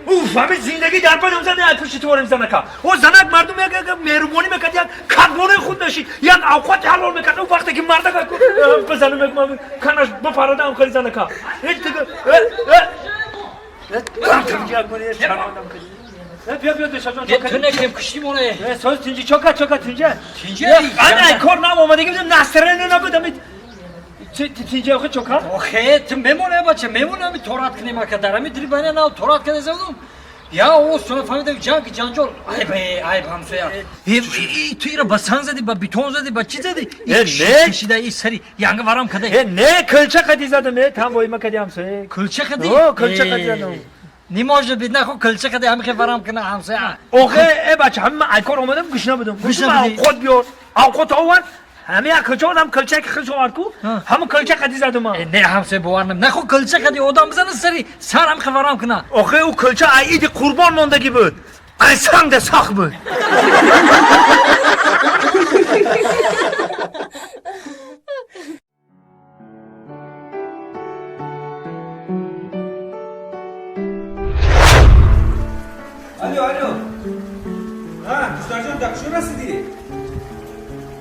Уф, ҳамин зиндагӣ дар падам зада, ай пушти творим занака. О занак мардум як меҳрубонӣ мекард, як кадбонаи худ мешид, як авқоти ҳалол мекард. Ӯ вақте ки мардак бизанам, канаш бипарадам хеле занака. Бیا بیا دشا جان. تو نکیم کشتی مونه. ساز تینجی چاکا چاکا تینجا. تینجا. انا کار نم اومدگی بودم نصره نبودم. تینجا آخه چاکا؟ آخه تو میمونه بچه میمونه می تورات کنیم که درمی دری بینه نه تورات کنه زدم. یا او سونه فهمیدم جنگ جنجال. عیب عیب همسایه. تو ایرا با سنگ زدی با بیتون زدی با چی زدی؟ نه کشیده ای سری ینگ ورم کده. نه کلچه قدی زدم تام وای مکدی همسایه. کلچه قدی؟ او کلچه قدی زدم. Не может быть, нахуй кълча къде ами хе варам кана ҳамсоя. Охе, э бача, ҳама айкор омадам гушна будам. Гушна будӣ? Авқот биёр. Авқот овард. Ҳама як кълча одам кълча ки хиш овард ку. Ҳама кълча қади задам ман. Не ҳамсоя бовар нам. Нахуй кълча къде одам бизана сари сар ами хе варам кана. Охе, ӯ кълча ай иди қурбон мондагӣ буд. Ай санг да сах буд. Алло, алло. Ҳа, духтарҷон, дар куҷо расидӣ?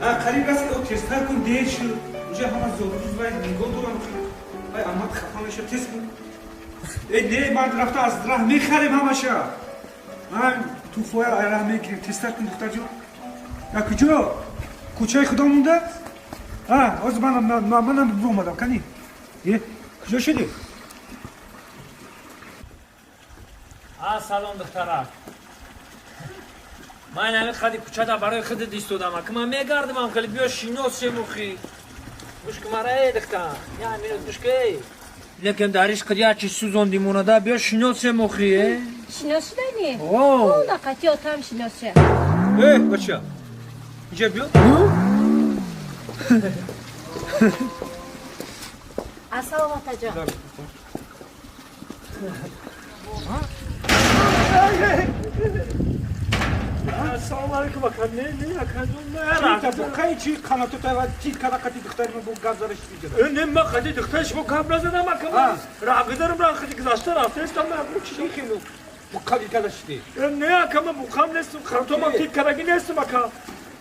Ҳа, қариб расид, о, тезтар кун, дер шуд. Уҷа ҳама зодрӯз вай нигоҳ дорам. Вай амат хафа меша, тез кун. Э, не, ман рафта аз раҳ мехарем ҳамаша. Ҳа, туфоя раҳ мегирем. Тезтар кун, духтарҷон. Дар куҷо? Кӯчаи худо монда? Ҳа, ҳозир манам омадам, кани. Е, куҷо шудӣ? Салом, духтарак. Ман ҳамин қади кӯчада барои худат истодам. Ки ман мегардам хеле биё шинос шемухи. Гӯш ки мара, эй духтар. Я минут гӯш ки. Лекин дар иш қад як чиз сӯзонди монада, биё шинос шемухи, э? Шинос шудани? О. На қати отам шинос ша. Э, бача. Инҷа биё. Ассалом, атаҷон. Ассалому алайкум, ака. Не, не, ака, не. Бо чи қанату тава тит када қати духтари ман бо гап зада шуди? Не, ман қати духтари шумо гап назадам, ака. Ман роҳ гузарам, роҳ қати гузашта рафтаистам, ман чи хелу буққаги када шуди? Не, ака, ман буққам нестам, қанатомам тит кадаги нестам, ака.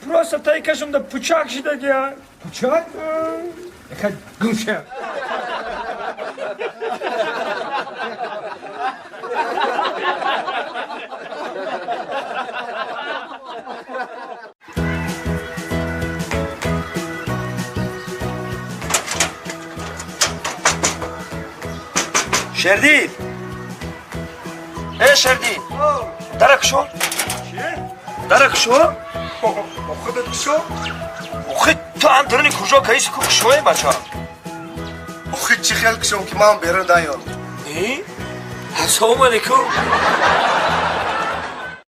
Просто тай кашамда пучак шидаги. Пучак? Ака, гумша. Шердил! Э, Шердил! Дара кушо? Дара кушо? Худат кушо? Охи, ту ам дарани куҷо каиси ку кушое, бача? Охи, чӣ хел кушом, ки ман берун даём? Э? Ассалому алайкум.